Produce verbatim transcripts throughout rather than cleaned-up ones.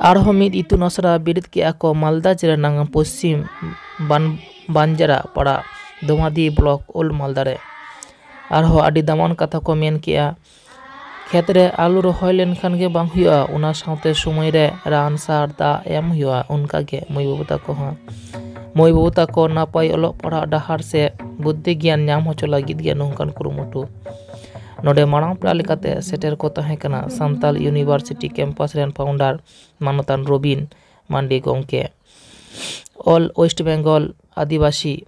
ᱟᱨᱦᱚᱸ ᱢᱤᱫ ᱤᱛᱩᱱ ᱟᱥᱲᱟ ᱵᱮᱨᱮᱫ ᱠᱮᱜᱼᱟ ᱠᱚ ᱢᱟᱞᱫᱟ ᱡᱮᱞᱟ ᱨᱮᱱᱟᱜ ᱯᱚᱥᱪᱤᱢ ᱵᱟᱱ-, ᱵᱟᱱᱡᱟᱨᱟ ᱯᱟᱲᱟ ᱫᱚᱢᱟᱫᱤ ᱵᱞᱚᱠ ᱳᱞᱰ ᱢᱟᱞᱫᱟ ᱨᱮ᱾ ᱟᱨᱦᱚᱸ ᱟᱹᱰᱤ ᱫᱟᱢᱟᱱ ᱠᱟᱛᱷᱟ ᱠᱚ ᱢᱮᱱ ᱠᱮᱜᱼᱟ, ᱠᱷᱮᱛ ᱨᱮ ᱟᱹᱞᱩ ᱨᱚᱦᱚᱭ ᱞᱮᱱᱠᱷᱟᱱ ᱜᱮ ᱵᱟᱝ ᱦᱩᱭᱩᱜᱼᱟ, ᱚᱱᱟ ᱥᱟᱶᱛᱮ ᱥᱚᱢᱚᱭ ᱨᱮ ᱨᱟᱱ ᱥᱟᱨ ᱫᱟᱜ ᱮᱢ ᱦᱩᱭᱩᱜᱼᱟ᱾ ᱚᱱᱠᱟ ᱜᱮ ᱢᱟᱹᱭ ᱵᱟᱹᱵᱩ ᱛᱟᱠᱚ ᱦᱚᱸ, ᱢᱟᱹᱭ ᱵᱟᱹᱵᱩ ᱛᱟᱠᱚ ᱱᱟᱯᱟᱭ ᱚᱞᱚᱜ ᱯᱟᱲᱦᱟᱜ ᱰᱟᱦᱟᱨ ᱥᱮ ᱵᱩᱫᱽᱫᱷᱤ ᱜᱮᱭᱟᱱ ᱧᱟᱢ ᱦᱚᱪᱚ ᱞᱟᱹᱜᱤᱫ ᱜᱮ ᱱᱚᱝᱠᱟᱱ ᱠᱩᱨᱩᱢᱩᱴᱩ᱾ ᱱᱚᱰᱮ ᱢᱟᱲᱟᱝ ᱯᱮᱲᱟ ᱞᱮᱠᱟᱛᱮ ᱥᱮᱴᱮᱨ ᱠᱚ ᱛᱟᱦᱮᱸ ᱠᱟᱱᱟ ᱥᱟᱱᱛᱟᱞ ᱤᱭᱩᱱᱤᱵᱷᱟᱨᱥᱤᱴᱤ ᱠᱮᱢᱯᱟᱥ ᱨᱮᱱ ᱯᱷᱟᱣᱩᱱᱰᱟᱨ ᱢᱟᱱᱚᱛᱟᱱ ᱨᱚᱵᱤᱱ ᱢᱟᱱᱰᱤ ᱜᱚᱢᱠᱮ, ᱚᱞ ᱳᱭᱮᱥᱴ ᱵᱮᱝᱜᱚᱞ ᱟᱹᱫᱤᱵᱟᱹᱥᱤ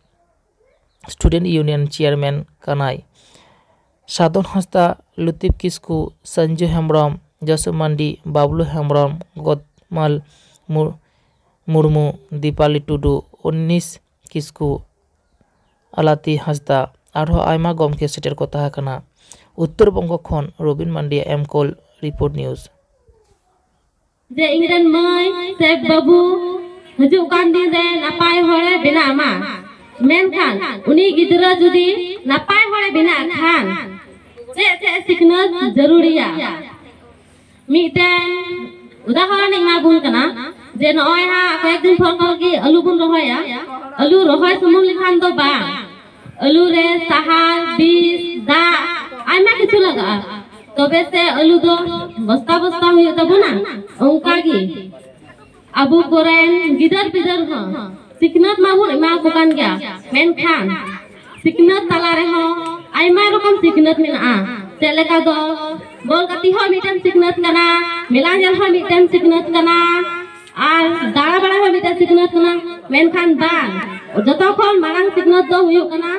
ᱥᱴᱩᱰᱮᱱᱴ ᱤᱭᱩᱱᱤᱭᱚᱱ ᱪᱮᱭᱟᱨᱢᱮᱱ ᱠᱟᱱᱟᱭ᱾ ᱥᱟᱫᱚᱱ ᱦᱟᱸᱥᱫᱟ, ᱞᱩᱛᱤᱯ ᱠᱤᱥᱠᱩ, ᱥᱚᱧᱡᱩ ᱦᱮᱢᱵᱨᱚᱢ, ᱡᱚᱥᱩ ᱢᱟᱱᱰᱤ, ᱵᱟᱵᱞᱩ ᱦᱮᱢᱵᱨᱚᱢ, ᱜᱚᱫᱢᱟᱞ ᱢᱩ-, ᱢᱩᱨᱢᱩ, ᱫᱤᱯᱟᱞᱤ ᱴᱩᱰᱩ, ᱚᱱᱤᱥ ᱠᱤᱥᱠᱩ, ᱟᱞᱟᱛᱤ ᱦᱟᱸᱥᱫᱟ, ᱟᱨᱦᱚᱸ ᱟᱭᱢᱟ ᱜᱚᱢᱠᱮ ᱥᱮᱴᱮᱨ ᱠᱚ ᱛᱟᱦᱮᱸ ᱠᱟᱱᱟ᱾ ᱩᱛᱛᱚᱨ ᱵᱚᱝᱜᱚ ᱠᱷᱚᱱ ᱨᱚᱵᱤᱱ ᱢᱟᱱᱰᱤᱭᱟᱜ ᱮᱢ ᱠᱚᱞ ᱨᱤᱯᱳᱨᱴ ᱱᱤᱭᱩᱡᱽ᱾ ᱡᱮ ᱤᱧ ᱨᱮᱱ ᱢᱟᱹᱭ ᱥᱮ ᱵᱟᱹᱵᱩ ᱦᱤᱡᱩᱜ ᱠᱟᱱ ᱫᱤᱱ ᱨᱮ ᱱᱟᱯᱟᱭ ᱦᱚᱲᱮ ᱵᱮᱱᱟᱜ ᱢᱟ, ᱢᱮᱱᱠᱷᱟᱱ ᱩᱱᱤ ᱜᱤᱫᱽᱨᱟᱹ ᱡᱩᱫᱤ ᱱᱟᱯᱟᱭ ᱦᱚᱲᱮ ᱵᱮᱱᱟᱜ ᱠᱷᱟᱱ ᱪᱮᱫ ᱪᱮᱫ ᱥᱤᱠᱷᱱᱟᱹᱛ ᱡᱟᱹᱨᱩᱲᱤᱭᱟ? ᱢᱤᱫᱴᱮᱱ ᱩᱫᱟᱦᱚᱨᱚᱱ ᱤᱧ ᱮᱢᱟ ᱵᱚᱱ ᱠᱟᱱᱟ, ᱡᱮ ᱱᱚᱜᱼᱚᱭ ᱦᱟᱸᱜ ᱠᱚᱭᱮᱠ ᱫᱤᱱ ᱯᱚᱨ ᱯᱚᱨ ᱜᱮ ᱟᱹᱞᱩ ᱵᱚᱱ ᱨᱚᱦᱚᱭᱟ᱾ ᱟᱹᱞᱩ ᱨᱚᱦᱚᱭ ᱥᱩᱢᱩᱝ ᱞᱮᱠᱷᱟᱱ ᱫᱚ ᱵᱟᱝ, ᱟᱹᱞᱩ ᱨᱮ ᱥᱟᱦᱟᱨ, ᱵᱤᱥ, ᱫᱟᱜ, ᱟᱭᱢᱟ ᱠᱤᱪᱷᱩ ᱞᱟᱜᱟᱜᱼᱟ, ᱛᱚᱵᱮ ᱥᱮ ᱟᱹᱞᱩ ᱫᱚ ᱵᱚᱥᱛᱟ ᱵᱚᱥᱛᱟ ᱦᱩᱭᱩᱜ ᱛᱟᱵᱚᱱᱟ᱾ ᱚᱱᱠᱟ ᱜᱮ ᱟᱵᱚ ᱠᱚᱨᱮᱱ ᱜᱤᱫᱟᱹᱨ ᱯᱤᱫᱟᱹᱨ ᱦᱚᱸ ᱥᱤᱠᱷᱱᱟᱹᱛ ᱢᱟᱵᱚᱱ ᱮᱢᱟ ᱠᱚ ᱠᱟᱱ ᱜᱮᱭᱟ, ᱢᱮᱱᱠᱷᱟᱱ ᱥᱤᱠᱷᱱᱟᱹᱛ ᱛᱟᱞᱟ ᱨᱮᱦᱚᱸ ᱟᱭᱢᱟ ᱨᱚᱠᱚᱢ ᱥᱤᱠᱷᱱᱟᱹᱛ ᱢᱮᱱᱟᱜᱼᱟ᱾ ᱪᱮᱫ ᱞᱮᱠᱟ ᱫᱚ ᱵᱚᱞ ᱜᱟᱛᱮ ᱦᱚᱸ ᱢᱤᱫᱴᱮᱱ ᱥᱤᱠᱷᱱᱟᱹᱛ ᱠᱟᱱᱟ, ᱢᱮᱞᱟ ᱧᱮᱞ ᱦᱚᱸ ᱢᱤᱫᱴᱮᱱ ᱥᱤᱠᱷᱱᱟᱹᱛ ᱠᱟᱱᱟ, ᱟᱨ ᱫᱟᱬᱟ ᱵᱟᱲᱟᱭ ᱦᱚᱸ ᱢᱤᱫᱴᱮᱱ ᱥᱤᱠᱷᱱᱟᱹᱛ ᱠᱟᱱᱟ᱾ ᱢᱮᱱᱠᱷᱟᱱ ᱵᱟᱝ, ᱡᱚᱛᱚ ᱠᱷᱚᱱ ᱢᱟᱨᱟᱝ ᱥᱤᱠᱷᱱᱟᱹᱛ ᱫᱚ ᱦᱩᱭᱩᱜ ᱠᱟᱱᱟ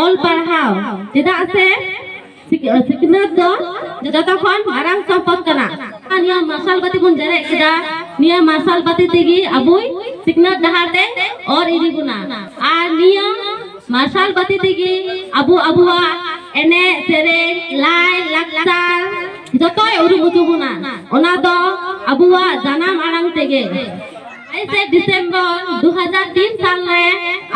ᱚᱞ ᱯᱟᱲᱦᱟᱣ᱾ ᱪᱮᱫᱟᱜ ᱥᱮ ᱥᱤᱠ-, ᱥᱤᱠᱷᱱᱟᱹᱛ ᱫᱚ ᱡᱚᱛᱚ ᱠᱷᱚᱱ ᱢᱟᱨᱟᱝ ᱥᱚᱢᱯᱚᱫ ᱠᱟᱱᱟ᱾ ᱱᱤᱭᱟᱹ ᱢᱟᱨᱥᱟᱞ ᱵᱟᱹᱛᱤ ᱵᱚᱱ ᱡᱮᱨᱮᱫ ᱠᱮᱫᱟ, ᱱᱤᱭᱟᱹ ᱢᱟᱨᱥᱟᱞ ᱵᱟᱹᱛᱤ ᱛᱮᱜᱮ ᱟᱵᱚᱭ ᱥᱤᱠᱷᱱᱟᱹᱛ ᱰᱟᱦᱟᱨ ᱛᱮ ᱚᱨ ᱤᱫᱤ ᱵᱚᱱᱟ᱾ ᱟᱨ ᱱᱤᱭᱟᱹ ᱢᱟᱨᱥᱟᱞ ᱵᱟᱹᱛᱤ ᱛᱮᱜᱮ ᱟᱵᱚ ᱟᱵᱚᱣᱟᱜ ᱮᱱᱮᱡ ᱥᱮᱨᱮᱧ, ᱞᱟᱭ ᱞᱟᱠᱪᱟᱨ ᱡᱚᱛᱚᱭ ᱩᱨᱩᱢ ᱦᱚᱪᱚ ᱵᱚᱱᱟ᱾ ᱚᱱᱟ ᱫᱚ ᱟᱵᱚᱣᱟᱜ ᱡᱟᱱᱟᱢ ᱟᱲᱟᱝ ᱛᱮᱜᱮ᱾ ᱵᱟᱭᱤᱥᱮ ᱰᱤᱥᱮᱢᱵᱚᱨ ᱫᱩ ᱦᱟᱡᱟᱨ ᱛᱤᱱ ᱥᱟᱞ ᱨᱮ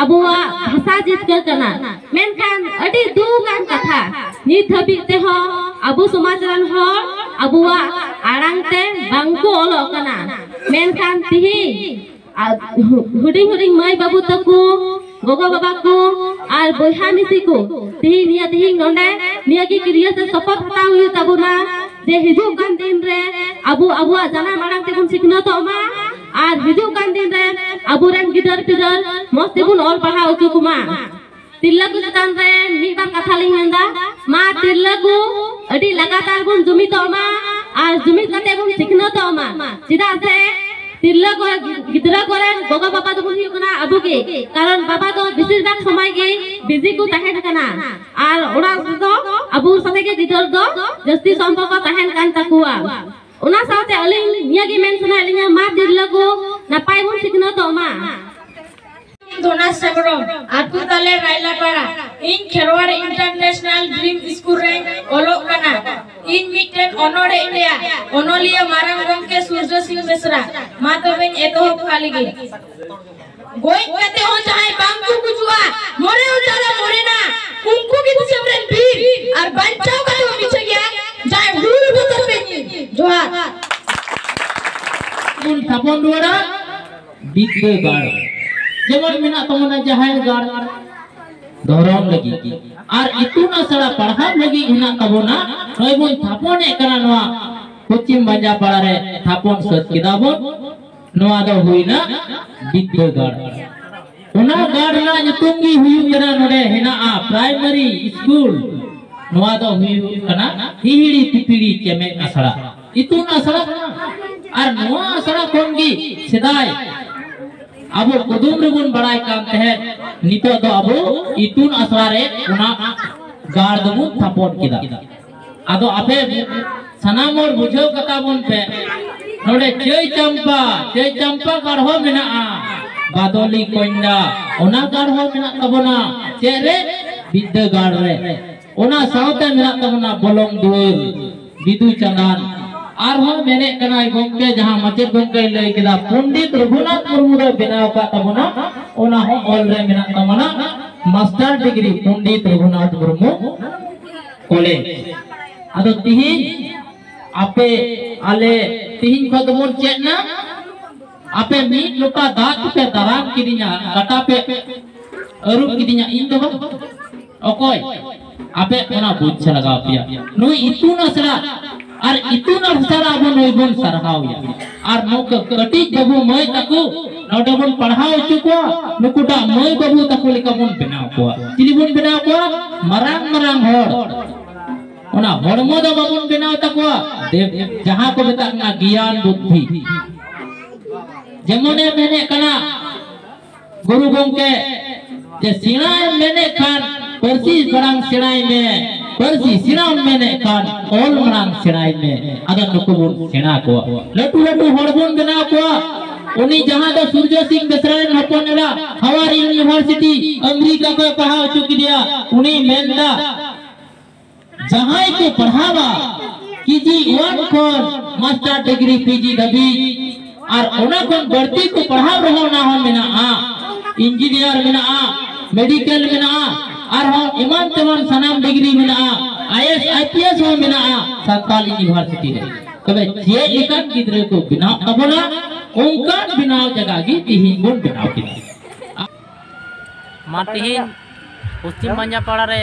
ᱟᱵᱚᱣᱟᱜ ᱵᱷᱟᱥᱟ ᱡᱤᱛᱠᱟᱹᱨ ᱠᱟᱱᱟ᱾ ᱢᱮᱱᱠᱷᱟᱱ ᱟᱹᱰᱤ ᱫᱩᱠ ᱟᱱ ᱠᱟᱛᱷᱟ, ᱱᱤᱛ ᱦᱟᱹᱵᱤᱡ ᱛᱮᱦᱚᱸ ᱟᱵᱚ ᱥᱚᱢᱟᱡᱽ ᱨᱮᱱ ᱦᱚᱲ ᱟᱵᱚᱣᱟᱜ ᱟᱲᱟᱝ ᱛᱮ ᱵᱟᱝ ᱠᱚ ᱚᱞᱚᱜ ᱠᱟᱱᱟ᱾ ᱢᱮᱱᱠᱷᱟᱱ ᱛᱤᱦᱤᱧ ᱟᱨ ᱦᱩᱰᱤᱧ ᱦᱩᱰᱤᱧ ᱢᱟᱹᱭ ᱵᱟᱹᱵᱩ ᱛᱟᱠᱚ, ᱜᱚᱜᱚ ᱵᱟᱵᱟ ᱠᱚ ᱟᱨ ᱵᱚᱭᱦᱟ ᱢᱤᱥᱤ ᱠᱚ, ᱛᱤᱦᱤᱧ ᱱᱤᱭᱟᱹ ᱛᱤᱦᱤᱧ ᱱᱚᱰᱮ ᱱᱤᱭᱟᱹ ᱜᱮ ᱠᱤᱨᱤᱭᱟᱹ ᱥᱮ ᱥᱚᱯᱚᱛ ᱦᱟᱛᱟᱣ ᱦᱩᱭᱩᱜ ᱛᱟᱵᱚᱱᱟ ᱡᱮ ᱦᱤᱡᱩᱜ ᱠᱟᱱ ᱫᱤᱱ ᱨᱮ ᱟᱵᱚ ᱟᱵᱚᱣᱟᱜ ᱡᱟᱱᱟᱢ ᱟᱲᱟᱝ ᱛᱮᱵᱚᱱ ᱥᱤᱠᱷᱱᱟᱹᱛᱚᱜ ᱢᱟ ᱟᱨ ᱦᱤᱡᱩᱜ ᱠᱟᱱ ᱫᱤᱱ ᱨᱮ ᱟᱵᱚᱨᱮᱱ ᱜᱤᱫᱟᱹᱨ ᱯᱤᱫᱟᱹᱨ ᱢᱚᱡᱽ ᱛᱮᱵᱚᱱ ᱚᱞ ᱯᱟᱲᱦᱟᱣ ᱦᱚᱪᱚ ᱠᱚᱢᱟ᱾ ᱛᱤᱨᱞᱟᱹ ᱠᱚ ᱪᱮᱛᱟᱱ ᱨᱮ ᱢᱤᱫ ᱵᱟᱨ ᱠᱟᱛᱷᱟ ᱞᱤᱧ ᱢᱮᱱᱫᱟ, ᱢᱟ ᱛᱤᱨᱞᱟᱹ ᱠᱚ ᱟᱹᱰᱤ ᱞᱟᱜᱟᱛᱟᱨ ᱵᱚᱱ ᱡᱩᱢᱤᱫᱚᱜ ᱢᱟ ᱟᱨ ᱡᱩᱢᱤᱫ ᱠᱟᱛᱮ ᱵᱚᱱ ᱥᱤᱠᱷᱱᱟᱹᱛᱚᱜ ᱢᱟ᱾ ᱪᱮᱫᱟᱜ ᱥᱮ ᱛᱤᱨᱞᱟᱹ ᱠᱚ, ᱜᱤᱫᱽᱨᱟᱹ ᱠᱚᱨᱮᱱ ᱜᱚᱜᱚ ᱵᱟᱵᱟ ᱫᱚᱵᱚᱱ ᱦᱩᱭᱩᱜ ᱠᱟᱱᱟ ᱟᱵᱚ ᱜᱮ, ᱠᱟᱨᱚᱱ ᱵᱟᱵᱟ ᱫᱚ ᱵᱮᱥᱤᱨ ᱵᱷᱟᱜᱽ ᱥᱚᱢᱚᱭ ᱜᱮ ᱵᱤᱡᱤ ᱠᱚ ᱛᱟᱦᱮᱱ ᱠᱟᱱᱟ ᱟᱨ ᱚᱲᱟᱜ ᱨᱮᱫᱚ ᱟᱵᱚ ᱥᱟᱛᱮ ᱜᱮ ᱜᱤᱫᱟᱹᱨ ᱫᱚ ᱡᱟᱹᱥᱛᱤ ᱥᱚᱢᱯᱚᱨᱠᱚ ᱛᱟᱦᱮᱱ ᱠᱟᱱ ᱛᱟᱠᱚᱣᱟ᱾ ᱚᱱᱟ ᱥᱟᱶᱛᱮ ᱟᱹᱞᱤᱧ ᱱᱤᱭᱟᱹ ᱜᱮ ᱢᱮᱱ ᱥᱟᱱᱟᱭᱮᱫ ᱞᱤᱧᱟ, ᱢᱟ ᱛᱤᱨᱞᱟᱹ ᱠᱚ ᱱᱟᱯᱟᱭ ᱵᱚᱱ ᱥᱤᱠᱷᱱᱟᱹᱛᱚᱜ ᱢᱟ᱾ ᱫᱷᱚᱱᱟ ᱥᱮᱢᱵᱨᱚᱢ, ᱟᱹᱛᱩ ᱛᱟᱞᱮ ᱨᱟᱭᱞᱟᱯᱟᱲᱟ᱾ ᱤᱧ ᱠᱷᱮᱨᱣᱟᱲ ᱤᱱᱴᱟᱨᱱᱮᱥᱱᱟᱞ ᱰᱨᱤᱢ ᱥᱠᱩᱞ ᱨᱮᱧ ᱚᱞᱚᱜ ᱠᱟᱱᱟ᱾ ᱤᱧ ᱢᱤᱫᱴᱮᱱ ᱚᱱᱚᱬᱦᱮᱧ ᱞᱟᱹᱭᱟ᱾ ᱚᱱᱚᱞᱤᱭᱟᱹ ᱢᱟᱨᱟᱝ ᱜᱚᱢᱠᱮ ᱥᱩᱨᱡᱚ ᱥᱤᱝ ᱵᱮᱥᱨᱟ᱾ ᱢᱟ ᱛᱚᱵᱮᱧ ᱮᱛᱚᱦᱚᱵ ᱠᱟᱜ ᱞᱮᱜᱮ᱾ ᱜᱚᱡ ᱠᱟᱛᱮ ᱦᱚᱸ ᱡᱟᱦᱟᱸᱭ ᱵᱟᱝ ᱠᱚ ᱜᱩᱡᱩᱜᱼᱟ, ᱢᱚᱨᱮ ᱦᱚᱸ ᱡᱟᱦᱟᱸᱭ ᱢᱚᱨᱮᱱᱟ, ᱩᱱᱠᱩ ᱜᱮ ᱫᱤᱥᱚᱢ ᱨᱮᱱ ᱵᱤᱨ᱾ ᱟᱨ ᱵᱟᱧᱪᱟᱣ ᱠᱟᱛᱮ ᱦᱚᱸ ᱢᱤᱪᱷᱟᱹ ᱜᱮᱭᱟ, ᱡᱟᱦᱟᱸᱭ ᱦᱩᱞ ᱵᱚᱛᱚᱨ ᱯᱮ ᱧᱤᱨ᱾ ᱡᱚᱦᱟᱨ᱾ ᱵᱚᱱ ᱛᱷᱟᱯᱚᱱ ᱨᱩᱣᱟᱹᱲᱟ ᱵᱤᱫᱽᱫᱟᱹᱜᱟᱲ, ᱡᱮᱢᱚᱱ ᱢᱮᱱᱟᱜ ᱛᱟᱵᱚᱱᱟ ᱡᱟᱦᱮᱨ ᱜᱟᱲ ᱫᱷᱚᱨᱚᱢ ᱞᱟᱹᱜᱤᱫ, ᱟᱨ ᱤᱛᱩᱱ ᱟᱥᱲᱟ ᱯᱟᱲᱦᱟᱣ ᱞᱟᱹᱜᱤᱫ ᱦᱮᱱᱟᱜ ᱛᱟᱵᱚᱱᱟ᱾ ᱱᱚᱜᱼᱚᱭ ᱵᱚᱱ ᱛᱷᱟᱯᱚᱱᱮᱫ ᱠᱟᱱᱟ ᱱᱚᱣᱟ ᱯᱚᱪᱷᱤᱢ ᱵᱟᱸᱡᱟᱯᱟᱲᱟ ᱨᱮ, ᱛᱷᱟᱯᱚᱱ ᱥᱟᱹᱛ ᱠᱮᱫᱟ ᱵᱚᱱ᱾ ᱱᱚᱣᱟ ᱫᱚ ᱦᱩᱭᱱᱟ ᱵᱤᱫᱽᱫᱟᱹᱜᱟᱲ᱾ ᱚᱱᱟ ᱜᱟᱲ ᱨᱮᱱᱟᱜ ᱧᱩᱛᱩᱢ ᱜᱮ ᱦᱩᱭᱩᱜ ᱠᱟᱱᱟ, ᱱᱚᱰᱮ ᱦᱮᱱᱟᱜᱼᱟ ᱯᱨᱟᱭᱢᱟᱨᱤ ᱥᱠᱩᱞ᱾ ᱱᱚᱣᱟ ᱫᱚ ᱦᱩᱭᱩᱜ ᱠᱟᱱᱟ ᱦᱤᱦᱤᱲᱤ ᱯᱤᱯᱤᱲᱤ ᱪᱮᱢᱮᱫ ᱟᱥᱲᱟ, ᱤᱛᱩᱱ ᱟᱥᱲᱟ ᱠᱟᱱᱟ᱾ ᱟᱨ ᱱᱚᱣᱟ ᱟᱥᱲᱟ ᱠᱷᱚᱱ ᱜᱮ ᱥᱮᱫᱟᱭ ᱟᱵᱚ ᱠᱩᱫᱩᱢ ᱨᱮᱵᱚᱱ ᱵᱟᱲᱟᱭ ᱠᱟᱱ ᱛᱟᱦᱮᱸᱫ, ᱱᱤᱛᱚᱜ ᱫᱚ ᱟᱵᱚ ᱤᱛᱩᱱ ᱟᱥᱲᱟ ᱨᱮ ᱚᱱᱟ ᱜᱟᱲ ᱫᱚᱵᱚᱱ ᱛᱷᱟᱯᱚᱱ ᱠᱮᱫᱟ᱾ ᱟᱫᱚ ᱟᱯᱮ ᱥᱟᱱᱟᱢ ᱦᱚᱲ ᱵᱩᱡᱷᱟᱹᱣ ᱠᱟᱛᱟ ᱵᱚᱱ ᱯᱮ, ᱱᱚᱰᱮ ᱪᱟᱹᱭ ᱪᱟᱢᱯᱟ, ᱪᱟᱹᱭ ᱪᱟᱢᱯᱟ ᱜᱟᱲ ᱦᱚᱸ ᱢᱮᱱᱟᱜᱼᱟ, ᱵᱟᱫᱚᱞᱤ ᱠᱚᱧᱰᱟ, ᱚᱱᱟ ᱜᱟᱲ ᱦᱚᱸ ᱢᱮᱱᱟᱜ ᱛᱟᱵᱚᱱᱟ᱾ ᱪᱮᱫ ᱨᱮ? ᱵᱤᱫᱽᱫᱟᱹᱜᱟᱲ ᱨᱮ᱾ ᱚᱱᱟ ᱥᱟᱶᱛᱮ ᱢᱮᱱᱟᱜ ᱛᱟᱵᱚᱱᱟ ᱵᱚᱞᱚᱝ ᱫᱩᱣᱟᱹᱨ, ᱵᱤᱫᱩ ᱪᱟᱸᱫᱟᱱ, ᱟᱨᱦᱚᱸ ᱢᱮᱱᱮᱫ ᱠᱟᱱᱟᱭ ᱜᱚᱢᱠᱮ, ᱡᱟᱦᱟᱸ ᱢᱟᱪᱮᱫ ᱜᱚᱢᱠᱮᱭ ᱞᱟᱹᱭ ᱠᱮᱫᱟ, ᱯᱚᱱᱰᱤᱛ ᱨᱚᱜᱷᱩᱱᱟᱛᱷ ᱢᱩᱨᱢᱩ ᱫᱚᱭ ᱵᱮᱱᱟᱣ ᱟᱠᱟᱫ ᱛᱟᱵᱚᱱᱟ, ᱚᱱᱟ ᱦᱚᱸ ᱚᱞ ᱨᱮ ᱢᱮᱱᱟᱜ ᱛᱟᱵᱚᱱᱟ, master degree Pandit Raghunath Murmu college. ᱟᱫᱚ ᱛᱤᱦᱤᱧ ᱟᱯᱮ ᱟᱞᱮ ᱛᱤᱦᱤᱧ ᱠᱷᱚᱱ ᱫᱚᱵᱚᱱ ᱪᱮᱫ ᱮᱱᱟ, ᱟᱯᱮ ᱢᱤᱫ ᱞᱚᱴᱟ ᱫᱟᱜ ᱛᱮᱯᱮ ᱫᱟᱨᱟᱢ ᱠᱤᱫᱤᱧᱟ, ᱠᱟᱴᱟ ᱯᱮ ᱟᱹᱨᱩᱵ ᱠᱤᱫᱤᱧᱟ, ᱤᱧ ᱫᱚ ᱵᱟᱝ᱾ ᱚᱠᱚᱭ? ᱟᱯᱮ ᱚᱱᱟ ᱵᱩᱡᱽ ᱞᱟᱜᱟᱣ ᱯᱮᱭᱟ᱾ ᱱᱩᱭ ᱤᱛᱩᱱ ᱟᱥᱲᱟ ᱟᱨ ᱤᱛᱩᱱ ᱟᱥᱲᱟ ᱟᱵᱚ ᱱᱩᱭ ᱵᱚᱱ ᱥᱟᱨᱦᱟᱣ ᱮᱭᱟ᱾ ᱟᱨ ᱱᱩᱠᱩ ᱠᱟᱹᱴᱤᱡ ᱵᱟᱹᱵᱩ ᱢᱟᱹᱭ ᱛᱟᱠᱚ ᱱᱚᱰᱮ ᱵᱚᱱ ᱯᱟᱲᱦᱟᱣ ᱦᱚᱪᱚ ᱠᱚᱣᱟ, ᱱᱩᱠᱩᱴᱟᱜ ᱢᱟᱹᱭ ᱵᱟᱹᱵᱩ ᱛᱟᱠᱚ ᱞᱮᱠᱟ ᱵᱚᱱ ᱵᱮᱱᱟᱣ ᱠᱚᱣᱟ᱾ ᱪᱤᱞᱤ ᱵᱚᱱ ᱵᱮᱱᱟᱣ ᱠᱚᱣᱟ? ᱢᱟᱨᱟᱝ ᱢᱟᱨᱟᱝ ᱦᱚᱲ᱾ ᱚᱱᱟ ᱦᱚᱲᱢᱚ ᱫᱚ ᱵᱟᱵᱚᱱ ᱵᱮᱱᱟᱣ ᱛᱟᱠᱚᱣᱟ, ᱫᱮᱵ-, ᱡᱟᱦᱟᱸ ᱠᱚ ᱢᱮᱛᱟᱜ ᱠᱟᱱᱟ ᱜᱮᱭᱟᱱ ᱵᱩᱫᱽᱫᱷᱤ᱾ ᱡᱮᱢᱚᱱᱮ ᱢᱮᱱᱮᱫ ᱠᱟᱱᱟ ᱜᱩᱨᱩ ᱜᱚᱢᱠᱮ, ᱡᱮ ᱥᱮᱬᱟᱭᱮᱢ ᱢᱮᱱᱮᱫ ᱠᱷᱟᱱ ᱯᱟᱹᱨᱥᱤ ᱢᱟᱲᱟᱝ ᱥᱮᱬᱟᱭ ᱢᱮ, ᱯᱟᱹᱨᱥᱤ ᱥᱮᱬᱟᱢ ᱢᱮᱱᱮᱫ ᱠᱷᱟᱱ ᱚᱞ ᱢᱟᱲᱟᱝ ᱥᱮᱬᱟᱭ ᱢᱮ᱾ ᱟᱫᱚ ᱱᱩᱠᱩ ᱵᱚᱱ ᱥᱮᱬᱟ ᱠᱚᱣᱟ, ᱞᱟᱹᱴᱩ ᱞᱟᱹᱴᱩ ᱦᱚᱲ ᱵᱚᱱ ᱵᱮᱱᱟᱣ ᱠᱚᱣᱟ᱾ ᱩᱱᱤ ᱡᱟᱦᱟᱸ ᱫᱚ ᱥᱩᱨᱡᱚ ᱥᱤᱝ ᱵᱮᱥᱨᱟ ᱨᱮᱱ ᱦᱚᱯᱚᱱ ᱮᱨᱟ, ᱦᱟᱣᱟᱨᱰ ᱤᱭᱩᱱᱤᱵᱷᱟᱨᱥᱤᱴᱤ ᱟᱢᱮᱨᱤᱠᱟ ᱠᱷᱚᱱ ᱯᱟᱲᱦᱟᱣ ᱦᱚᱪᱚ ᱠᱮᱫᱮᱭᱟ, ᱩᱱᱤ ᱢᱮᱱᱫᱟ, ᱡᱟᱦᱟᱸᱭ ᱠᱚ ᱯᱟᱲᱦᱟᱣᱟ ᱠᱮᱡᱤ ᱳᱣᱟᱱ ᱠᱷᱚᱱ ᱢᱟᱥᱴᱟᱨ ᱰᱤᱜᱽᱨᱤ ᱯᱤᱡᱤ ᱫᱷᱟᱹᱵᱤᱡ, ᱟᱨ ᱚᱱᱟ ᱠᱷᱚᱱ ᱵᱟᱹᱲᱛᱤ ᱠᱚ ᱯᱟᱲᱦᱟᱣ ᱨᱮᱦᱚᱸ ᱚᱱᱟ ᱦᱚᱸ ᱢᱮᱱᱟᱜᱼᱟ, ᱤᱧᱡᱤᱱᱤᱭᱟᱨ ᱢᱮᱱᱟᱜᱼᱟ, ᱢᱮᱰᱤᱠᱮᱞ ᱢᱮᱱᱟᱜᱼᱟ, ᱟᱨᱦᱚᱸ ᱮᱢᱟᱱ ᱛᱮᱢᱟᱱ ᱥᱟᱱᱟᱢ ᱰᱤᱜᱽᱨᱤ ᱢᱮᱱᱟᱜᱼᱟ, ᱟᱭᱮᱥ ᱟᱭᱯᱤᱮᱥ ᱦᱚᱸ ᱢᱮᱱᱟᱜᱼᱟ ᱥᱟᱱᱛᱟᱞ ᱤᱭᱩᱱᱤᱵᱷᱟᱨᱥᱤᱴᱤ ᱨᱮ᱾ ᱛᱚᱵᱮ ᱪᱮᱫ ᱞᱮᱠᱟᱱ ᱜᱤᱫᱽᱨᱟᱹ ᱠᱚ ᱵᱮᱱᱟᱣ ᱛᱟᱵᱚᱱᱟ, ᱚᱱᱠᱟᱱ ᱵᱮᱱᱟᱣ ᱡᱟᱭᱜᱟ ᱜᱮ ᱛᱤᱦᱤᱧ ᱵᱚᱱ ᱵᱮᱱᱟᱣ ᱠᱮᱫᱟ᱾ ᱢᱟ ᱛᱮᱦᱮᱧ ᱯᱚᱥᱪᱤᱢ ᱵᱟᱧᱡᱟᱯᱟᱲᱟ ᱨᱮ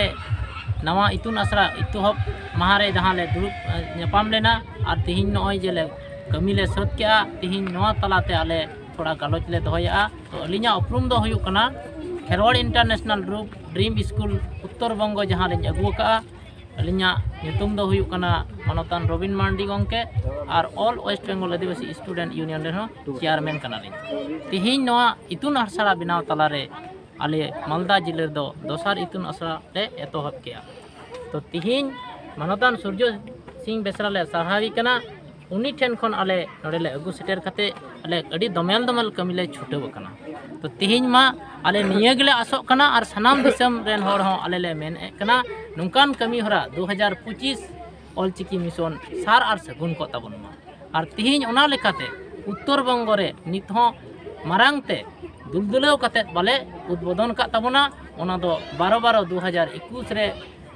ᱱᱟᱣᱟ ᱤᱛᱩᱱ ᱟᱥᱲᱟ ᱮᱛᱚᱦᱚᱵ ᱢᱟᱦᱟ ᱨᱮ ᱡᱟᱦᱟᱸ ᱞᱮ ᱫᱩᱲᱩᱵ, ᱮ, ᱧᱟᱯᱟᱢ ᱞᱮᱱᱟ, ᱟᱨ ᱛᱮᱦᱮᱧ ᱱᱚᱜᱼᱚᱭ ᱡᱮ ᱞᱮ ᱠᱟᱹᱢᱤ ᱞᱮ ᱥᱟᱹᱛ ᱠᱮᱜᱼᱟ, ᱛᱮᱦᱮᱧ ᱱᱚᱣᱟ ᱛᱟᱞᱟᱛᱮ ᱟᱞᱮ ᱛᱷᱚᱲᱟ ᱜᱟᱞᱚᱪ ᱞᱮ ᱫᱚᱦᱚᱭᱮᱜᱼᱟ᱾ ᱛᱚ, ᱟᱹᱞᱤᱧᱟᱜ ᱩᱯᱨᱩᱢ ᱫᱚ ᱦᱩᱭᱩᱜ ᱠᱟᱱᱟ ᱠᱷᱮᱨᱣᱟᱲ international group dream school Uttar Banga ᱡᱟᱦᱟᱸ ᱞᱤᱧ ᱟᱹᱜᱩ ᱟᱠᱟᱜᱼᱟ᱾ ᱟᱹᱞᱤᱧᱟᱜ ᱧᱩᱛᱩᱢ ᱫᱚ ᱦᱩᱭᱩᱜ ᱠᱟᱱᱟ ᱢᱟᱱᱚᱛᱟᱱ ᱨᱚᱵᱤᱱ ᱢᱟᱨᱰᱤ ᱜᱚᱢᱠᱮ, ᱟᱨ ᱚᱞ ᱳᱭᱮᱥᱴ ᱵᱮᱝᱜᱚᱞ ᱟᱹᱫᱤᱵᱟᱹᱥᱤ ᱥᱴᱩᱰᱮᱱᱴ ᱤᱭᱩᱱᱤᱭᱚᱱ ᱨᱮᱦᱚᱸ ᱪᱮᱭᱟᱨᱢᱮᱱ ᱠᱟᱱᱟᱞᱤᱧ᱾ ᱛᱮᱦᱮᱧ ᱱᱚᱣᱟ ᱤᱛᱩᱱ ᱟᱥᱲᱟ ᱵᱮᱱᱟᱣ ᱛᱟᱞᱟᱨᱮ ᱟᱞᱮ ᱢᱟᱞᱫᱟ ᱡᱤᱞᱟᱹ ᱨᱮᱫᱚ ᱫᱚᱥᱟᱨ ᱤᱛᱩᱱ ᱟᱥᱲᱟ ᱞᱮ ᱮᱛᱚᱦᱚᱵ ᱠᱮᱜᱼᱟ᱾ ᱛᱚ, ᱛᱮᱦᱮᱧ ᱢᱟᱱᱚᱛᱟᱱ ᱥᱩᱨᱡᱚ ᱥᱤᱝ ᱵᱮᱥᱨᱟ ᱞᱮ ᱥᱟᱨᱦᱟᱣᱮ ᱠᱟᱱᱟ᱾ ᱩᱱᱤ ᱴᱷᱮᱱ ᱠᱷᱚᱱ ᱟᱞᱮ ᱱᱚᱰᱮ ᱞᱮ ᱟᱹᱜᱩ ᱥᱮᱴᱮᱨ ᱠᱟᱛᱮ ᱟᱞᱮ ᱟᱹᱰᱤ ᱫᱚᱢᱮᱞ ᱫᱚᱢᱮᱞ ᱠᱟᱹᱢᱤ ᱞᱮ ᱪᱷᱩᱴᱟᱹᱣ ᱟᱠᱟᱱᱟ᱾ ᱛᱚ, ᱛᱮᱦᱮᱧ ᱢᱟ ᱟᱞᱮ ᱱᱤᱭᱟᱹ ᱜᱮᱞᱮ ᱟᱥᱚᱜ ᱠᱟᱱᱟ ᱟᱨ ᱥᱟᱱᱟᱢ ᱫᱤᱥᱚᱢ ᱨᱮᱱ ᱦᱚᱲ ᱦᱚᱸ ᱟᱞᱮ ᱞᱮ ᱢᱮᱱᱮᱫ ᱠᱟᱱᱟ, ᱱᱚᱝᱠᱟᱱ ᱠᱟᱹᱢᱤ ᱦᱚᱨᱟ ᱫᱩ ᱦᱟᱡᱟᱨ ᱯᱚᱸᱪᱤᱥ ᱚᱞᱪᱤᱠᱤ ᱢᱤᱥᱚᱱ ᱥᱟᱨ ᱟᱨ ᱥᱟᱹᱜᱩᱱ ᱠᱚᱜ ᱛᱟᱵᱚᱱ ᱢᱟ᱾ ᱟᱨ ᱛᱮᱦᱮᱧ ᱚᱱᱟ ᱞᱮᱠᱟᱛᱮ ᱩᱛᱛᱚᱨ ᱵᱚᱝᱜᱚ ᱨᱮ ᱱᱤᱛ ᱦᱚᱸ ᱢᱟᱨᱟᱝ ᱛᱮ ᱫᱩᱞᱫᱩᱞᱟᱹᱣ ᱠᱟᱛᱮᱫ ᱵᱟᱞᱮ ᱩᱫᱵᱳᱫᱚᱱ ᱟᱠᱟᱫ ᱛᱟᱵᱚᱱᱟ᱾ ᱚᱱᱟ ᱫᱚ ᱵᱟᱨᱚ ᱵᱟᱨᱚ ᱫᱩ ᱦᱟᱡᱟᱨ ᱮᱠᱩᱥ ᱨᱮ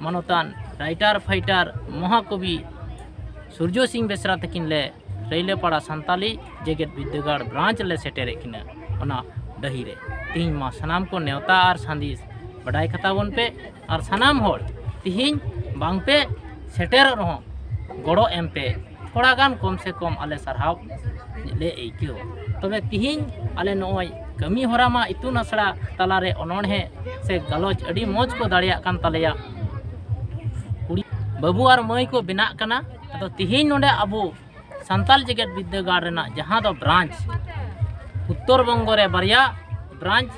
ᱢᱟᱱᱚᱛᱟᱱ ᱨᱟᱭᱴᱟᱨ ᱯᱷᱟᱭᱴᱟᱨ ᱢᱚᱦᱟᱠᱚᱵᱤ ᱥᱩᱨᱡᱚ ᱥᱤᱝ ᱵᱮᱥᱨᱟ ᱛᱟᱹᱠᱤᱱ ᱞᱮ ᱨᱟᱹᱭᱞᱟᱹᱯᱟᱲᱟ ᱥᱟᱱᱛᱟᱞᱤ ᱡᱮᱜᱮᱛ ᱵᱤᱨᱫᱟᱹᱜᱟᱲ ᱵᱨᱟᱧᱪ ᱞᱮ ᱥᱮᱴᱮᱨᱮᱫ ᱠᱤᱱᱟ ᱚᱱᱟ ᱰᱟᱹᱦᱤ ᱨᱮ᱾ ᱛᱤᱦᱤᱧ ᱢᱟ ᱥᱟᱱᱟᱢ ᱠᱚ ᱱᱮᱣᱛᱟ ᱟᱨ ᱥᱟᱸᱫᱮᱥ ᱵᱟᱰᱟᱭ ᱠᱟᱛᱟ ᱵᱚᱱ ᱯᱮ, ᱟᱨ ᱥᱟᱱᱟᱢ ᱦᱚᱲ ᱛᱤᱦᱤᱧ ᱵᱟᱝ ᱯᱮ ᱥᱮᱴᱮᱨᱚᱜ ᱨᱮᱦᱚᱸ ᱜᱚᱲᱚ ᱮᱢ ᱯᱮ, ᱛᱷᱚᱲᱟ ᱜᱟᱱ ᱠᱚᱢ ᱥᱮ ᱠᱚᱢ ᱟᱞᱮ ᱥᱟᱨᱦᱟᱣ ᱞᱮ ᱟᱹᱭᱠᱟᱹᱣᱟ᱾ ᱛᱚᱵᱮ ᱛᱤᱦᱤᱧ ᱟᱞᱮ ᱱᱚᱜᱼᱚᱭ ᱠᱟᱹᱢᱤ ᱦᱚᱨᱟ ᱢᱟ ᱤᱛᱩᱱ ᱟᱥᱲᱟ ᱛᱟᱞᱟᱨᱮ ᱚᱱᱚᱬᱦᱮ ᱥᱮ ᱜᱟᱞᱚᱪ ᱟᱹᱰᱤ ᱢᱚᱡᱽ ᱠᱚ ᱫᱟᱲᱮᱭᱟᱜ ᱠᱟᱱ ᱛᱟᱞᱮᱭᱟ, ᱠᱩᱲᱤ ᱵᱟᱹᱵᱩ ᱟᱨ ᱢᱟᱹᱭ ᱠᱚ ᱵᱮᱱᱟᱜ ᱠᱟᱱᱟ᱾ ᱟᱫᱚ ᱛᱤᱦᱤᱧ ᱱᱚᱰᱮ ᱟᱵᱚ ᱥᱟᱱᱛᱟᱞ ᱡᱮᱜᱮᱛ ᱵᱤᱨᱫᱟᱹᱜᱟᱲ ᱨᱮᱱᱟᱜ ᱡᱟᱦᱟᱸ ᱫᱚ ᱵᱨᱟᱧᱪ, ᱩᱛᱛᱚᱨ ᱵᱚᱝᱜᱚ ᱨᱮ ᱵᱟᱨᱭᱟ ᱵᱨᱟᱧᱪ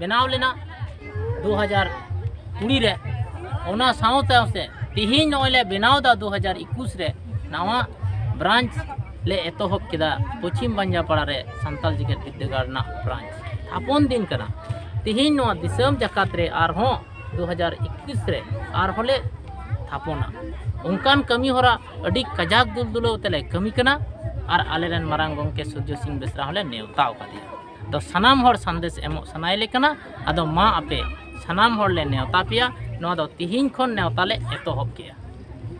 ᱵᱮᱱᱟᱣ ᱞᱮᱱᱟ ᱫᱩ ᱦᱟᱡᱟᱨ ᱠᱩᱲᱤ ᱨᱮ᱾ ᱚᱱᱟ ᱥᱟᱶ ᱥᱟᱶᱛᱮ ᱛᱤᱦᱤᱧ ᱱᱚᱜᱼᱚᱭ ᱞᱮ ᱵᱮᱱᱟᱣ ᱮᱫᱟ ᱫᱩ ᱦᱟᱡᱟᱨ ᱮᱠᱩᱥ ᱨᱮ ᱱᱟᱣᱟ ᱵᱨᱟᱧᱪ ᱞᱮ ᱮᱛᱚᱦᱚᱵ ᱠᱮᱫᱟ ᱯᱚᱪᱷᱤᱢ ᱵᱟᱧᱡᱟᱯᱟᱲᱟ ᱨᱮ ᱥᱟᱱᱛᱟᱞ ᱡᱮᱜᱮᱛ ᱵᱤᱨᱫᱟᱹᱜᱟᱲ ᱨᱮᱱᱟᱜ ᱵᱨᱟᱧᱪ ᱛᱷᱟᱯᱚᱱ ᱫᱤᱱ ᱠᱟᱱᱟ᱾ ᱛᱤᱦᱤᱧ ᱱᱚᱣᱟ ᱫᱤᱥᱚᱢ ᱡᱟᱠᱟᱛ ᱨᱮ ᱟᱨᱦᱚᱸ ᱫᱩ ᱦᱟᱡᱟᱨ ᱮᱠᱩᱥ ᱨᱮ ᱟᱨᱦᱚᱸ ᱞᱮ ᱛᱷᱟᱯᱚᱱᱟ᱾ ᱚᱱᱠᱟᱱ ᱠᱟᱹᱢᱤ ᱦᱚᱨᱟ ᱟᱹᱰᱤ ᱠᱟᱡᱟᱠ ᱫᱩᱞ ᱫᱩᱞᱟᱹᱣ ᱛᱮᱞᱮ ᱠᱟᱹᱢᱤ ᱠᱟᱱᱟ᱾ ᱟᱨ ᱟᱞᱮᱨᱮᱱ ᱢᱟᱨᱟᱝ ᱜᱚᱢᱠᱮ ᱥᱩᱨᱡᱚ ᱥᱤᱝ ᱵᱮᱥᱨᱟ ᱦᱚᱸᱞᱮ ᱱᱮᱣᱛᱟ ᱟᱠᱟᱫᱮᱭᱟ᱾ ᱫᱚ ᱥᱟᱱᱟᱢ ᱦᱚᱲ ᱥᱟᱸᱫᱮᱥ ᱮᱢᱚᱜ ᱥᱟᱱᱟᱭᱮ ᱠᱟᱱᱟ᱾ ᱟᱫᱚ ᱢᱟ ᱟᱯᱮ ᱥᱟᱱᱟᱢ ᱦᱚᱲ ᱞᱮ ᱱᱮᱣᱛᱟ ᱯᱮᱭᱟ, ᱱᱚᱣᱟ ᱫᱚ ᱛᱤᱦᱤᱧ ᱠᱷᱚᱱ ᱱᱮᱣᱛᱟ ᱞᱮ ᱮᱛᱚᱦᱚᱵ ᱠᱮᱜᱼᱟ᱾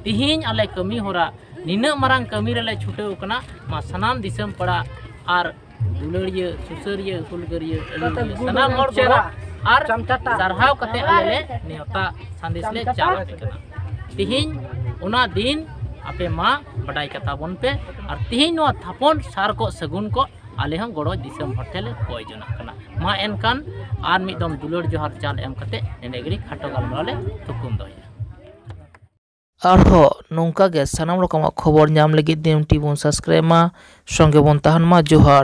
ᱛᱤᱦᱤᱧ ᱟᱞᱮ ᱠᱟᱹᱢᱤ ᱦᱚᱨᱟ ᱱᱤᱱᱟᱹᱜ ᱢᱟᱨᱟᱝ ᱠᱟᱹᱢᱤ ᱨᱮᱞᱮ ᱪᱷᱩᱴᱟᱹᱣ ᱠᱟᱱᱟ᱾ ᱢᱟ ᱥᱟᱱᱟᱢ ᱫᱤᱥᱚᱢ ᱯᱟᱲᱟ ᱟᱨ ᱫᱩᱞᱟᱹᱲᱤᱭᱟᱹ, ᱥᱩᱥᱟᱹᱨᱤᱭᱟᱹ, ᱦᱩᱞᱜᱟᱹᱨᱤᱭᱟᱹ, ᱟᱹᱭᱩᱨᱤᱭᱟᱹ, ᱥᱟᱱᱟᱢ ᱦᱚᱲ ᱠᱚ ᱟᱨ ᱥᱟᱨᱦᱟᱣ ᱠᱟᱛᱮ ᱟᱞᱮ ᱞᱮ ᱱᱮᱣᱛᱟ ᱥᱟᱸᱫᱮᱥ ᱞᱮ ᱪᱟᱞ ᱟᱯᱮ ᱠᱟᱱᱟ᱾ ᱛᱤᱦᱤᱧ ᱚᱱᱟ ᱫᱤᱱ ᱟᱯᱮ ᱢᱟ ᱵᱟᱰᱟᱭ ᱠᱟᱛᱟ ᱵᱚᱱ ᱯᱮ, ᱟᱨ ᱛᱤᱦᱤᱧ ᱱᱚᱣᱟ ᱛᱷᱟᱯᱚᱱ ᱥᱟᱨ ᱠᱚ ᱥᱟᱹᱜᱩᱱ ᱠᱚ ᱟᱞᱮ ᱦᱚᱸ ᱜᱚᱲᱚ ᱫᱤᱥᱚᱢ ᱦᱚᱲ ᱴᱷᱮᱱ ᱞᱮ ᱠᱚᱭ ᱡᱚᱱᱟᱜ ᱠᱟᱱᱟ᱾ ᱢᱟ ᱮᱱᱠᱷᱟᱱ ᱟᱨ ᱢᱤᱫ ᱫᱚᱢ ᱫᱩᱞᱟᱹᱲ ᱡᱚᱦᱟᱨ ᱪᱟᱞ ᱮᱢ ᱠᱟᱛᱮ ᱱᱮᱰᱮ ᱜᱮ ᱠᱷᱟᱴᱚ ᱜᱟᱞᱢᱟᱨᱟᱣ ᱞᱮ ᱛᱷᱩᱠᱩᱢ ᱫᱚᱦᱚᱭᱟ᱾ ᱟᱨᱦᱚᱸ ᱱᱚᱝᱠᱟ ᱜᱮ ᱥᱟᱱᱟᱢ ᱨᱚᱠᱚᱢᱟᱜ ᱠᱷᱚᱵᱚᱨ ᱧᱟᱢ ᱞᱟᱹᱜᱤᱫ ᱫᱤᱱᱟᱹᱢ ᱴᱤ ᱵᱚᱱ ᱥᱟᱵᱥᱠᱨᱟᱭᱤᱵ ᱢᱟ, ᱥᱚᱸᱜᱮ ᱵᱚᱱ ᱛᱟᱦᱮᱱ ᱢᱟ᱾ ᱡᱚᱦᱟᱨ᱾